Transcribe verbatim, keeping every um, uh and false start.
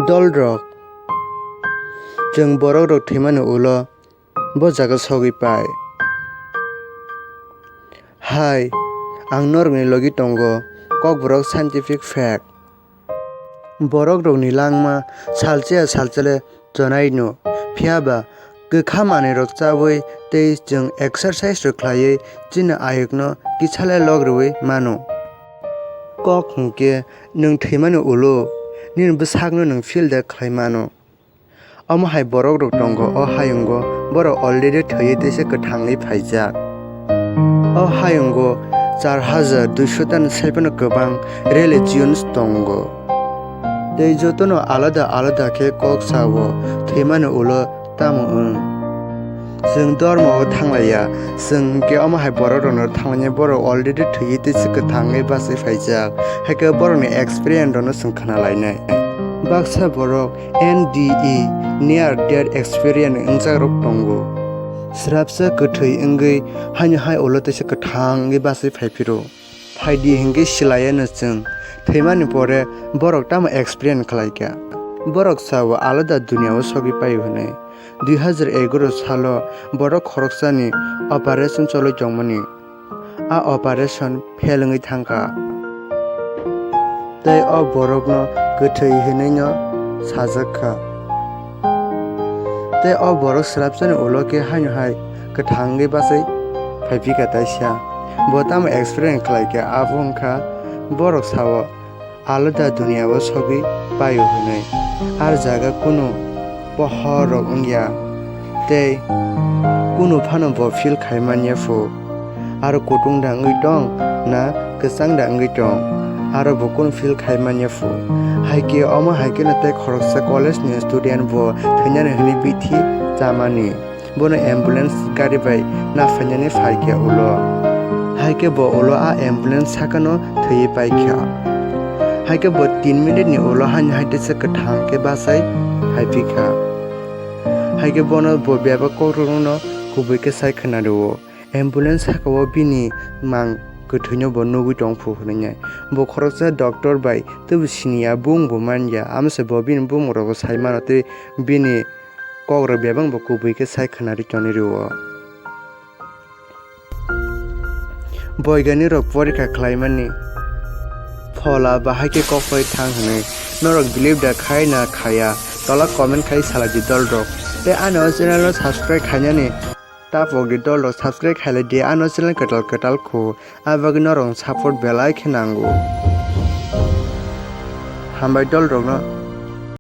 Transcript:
Dolrok, chwng borokrok thwimani ulo bo jaga sogwi pai. Hai, ang norokni logi tongo, Kokborok scientific fact. Borokrokni langma salchiya salchale chonaino, phiyaba kwkha manwirok chawi tei chwng exercise rok khlaiwi chini ayukno kisale lok rwui mano. Kok hwnkhe nwng thwimani ulo nini bwsakno nwng feel da khlai mano. Omo hai borokrok tongo o hayungo, borok already thwiwi teisa kwthangwi phaijak. O hayungo char hajar duisho tani saiphano kwbang religions tongo. Tei jotono alada alada khe kok sao, thwimani ulo tamo wng. Chwng dormo o thanglaiya, chwng hwnkhe omo hai borokrokno thanglainai, borok already thwiwi teisa kwthangwi bachwi phaijak, haikhe borokni experience rokno chwng khna lainai. Baksa borok N D E, near death experience wngjakrok tongo. Srapsa kwthwi wngwi haino hai ulo teisa kwthang wngwi bachwi phaiphiro. Phaidi hinkhe silaiyano chwng. Thwimani pore borok tamo experience khlaikha? Borok sao alada duniya o sogwi paio hwnwi. Dui hazar egaroh salo borok khoroksani operation cholwi tongmani. A operation fail wngwi thangkha. Tei o borokno kwthwi hinwino sajakha. Tei o borok swrapsani ulo khe haino hai kwthangwi bachwi phaiphikha taisa. Bo tamo experience khlaikha, abo wngkha borok sao alada duniya o sogwi paio hwnwi. Ar jaga kunu pohor rok wngya tei kunu phano bo feel khai manya phu. Aro kutung da wngwi tong na kwchang da wngwi tong, aro bo kunu feel khai manya phu. Haikhe omo haikhe no tei khoroksa college ni student bo thwinani hwnwi bithi chamani. Bono ambulance gari bai naphainani phaikha ulo. Haikhe bo ulo a ambulance sakano thwiwi paikha. Haikhe bo tin minute ni ulo haino hai teisa kwthang khe bachai phaiphikha. Haikhe bono bo bebak kokrokno kubui khe sai khwna rwo. Ambulance sakao bini mang kwthwino bo nugwi tongphu hwnwi. Bo khoroksa doctor bai teibo siniya, bung bo manya, amose bo bini bumung rogo sai mano tei bini kokrok bebak bo kubui khe sai khwnarwi tongwi rwo. Boigani rok porikha khlaimani phola bahai khe kokroi thang hwnwi norok believe da khai na khaya? Tola comment khai salai di dolrok. Tei ani o channel no subscribe khainani tapok di dolrok, subscribe khailai di, ano channel kwtal kwtal khu, a bagwi norok support belai khe nango. Hambai dolrokno.